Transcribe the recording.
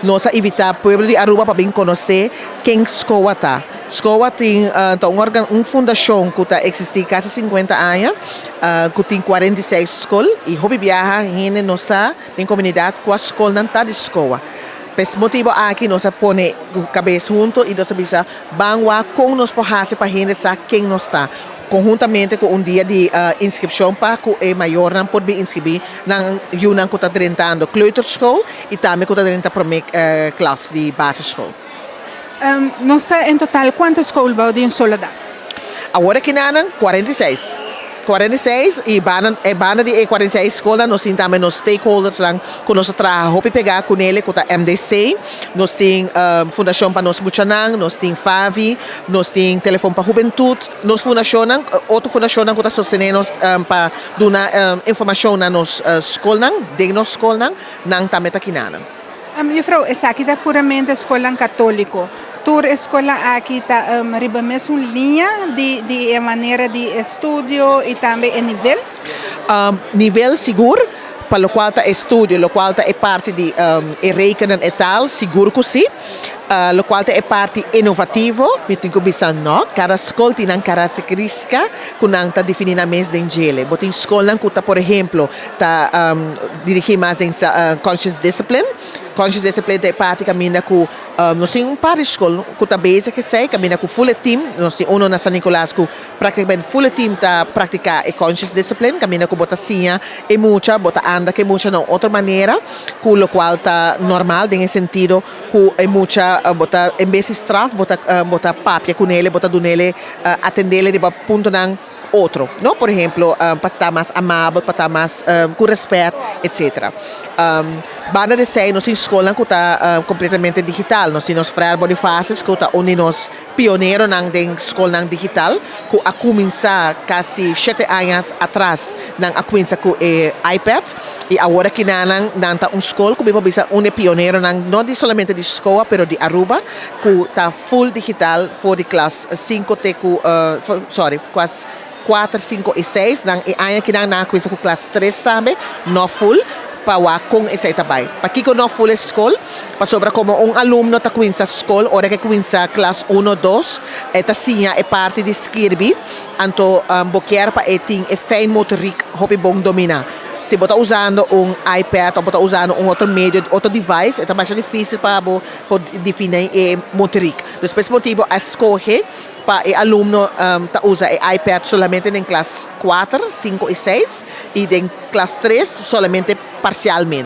Nos a invita pueblo di Aruba pa bin conoce ken SKOA ta. SKOA tin un fundacion cu ta existi casi 50 aña, cu tin 46 scol y hopi biaha hende no sa den comunidad cua scol nan ta di SKOA. Pa e motibo aki nos a pone cabes hunto y nos a bisa ban wak con nos por haci pa hende sa ken nos ta. Conhuntamente cu un dia di inscripcion pa cu e mayornan por bin inscribi nan yiunan cu ta drentando kleuterschool y tambe cu ta drenta prome klas di basisschool. Nos ta en total cuanto scol bou di un solo dak? Awor aki nan 46. 46 y banda di e 46 scolnan nos tin tambe nos stakeholders nan cu nos ta traha hopi pega cu nele, cu ta MDC, nos tin Fundacion pa Nos Muchanan, nos tin FAVI, nos tin Telefon pa Hubentud, nos fundacionnan, otro fundacionnan cu ta sostene nos pa duna informacion na nos scolnan, den nos scolnan, nan tambe ta kinanan. Juffrouw, esaki ta puramente scolnan catolico. Tur scol aki ta riba mesun liña di manera di estudio y tambe e nivel? Nivel sigur, pa locual ta estudio, locual ta e parti di e rekenen e taal, sigur cu si. Locual ta e parti innovativo, mi tin cu bisa no. Cada scol tin nan caracteristica cu nan ta defini nan mes den djele. Bo tin scolnan cu ta, por ehemplo, ta dirigi mas den conscious discipline. Conscious discipline ta e parti caminda cu nos tin un par di scol cu ta bezig esey, caminda cu full team. Nos tin uno na San Nicolas cu practicamente full team ta practica e conscious discipline, caminda cu bo ta siña e mucha, bo ta anda cu e mucha na otro manera, cu locual ta normal den sentido cu e mucha bo ta en bes di straf, bo ta papia cu nele, bo ta dunele, atendele riba puntonan otro, no? Por ehemplo, pa ta mas amabel, pa ta mas cu respet, etc. Banda di esey, nos tin scol cu ta completamente digital. Nos tin Frère Bonifacius, cu ta unda nos pioneronan den scol digital, cu a cuminsa casi 7 aña atras, nan a cuminsa cu e iPad, y awor aki nan nan ta un scol, cu mi bisa un pioneronan, no di solamente di SKOA, pero di Aruba, cu ta full digital for di klas 5 te cu, sorry, klas 4, 5 y 6, nan e aña aki nan a cuminsa cu klas 3 tambe, no full, pa wak con esey ta bay. Pakico no full scol? Pasobra como un alumno ta cuminsa scol, ora cu cuminsa klas 1, 2, e ta siña e parti di skirbi, anto bo kier pa e tin e fijn motoriek hopi bon domina. Si bo ta usando un iPad of bo ta usando un otro medio, otro device, ta mas dificil pa bo defini e motoriek. Dus pa e motibo a scoge pa e alumno ta usa e iPad solamente den klas 4, 5 y 6 y den klas 3 solamente parcialmente.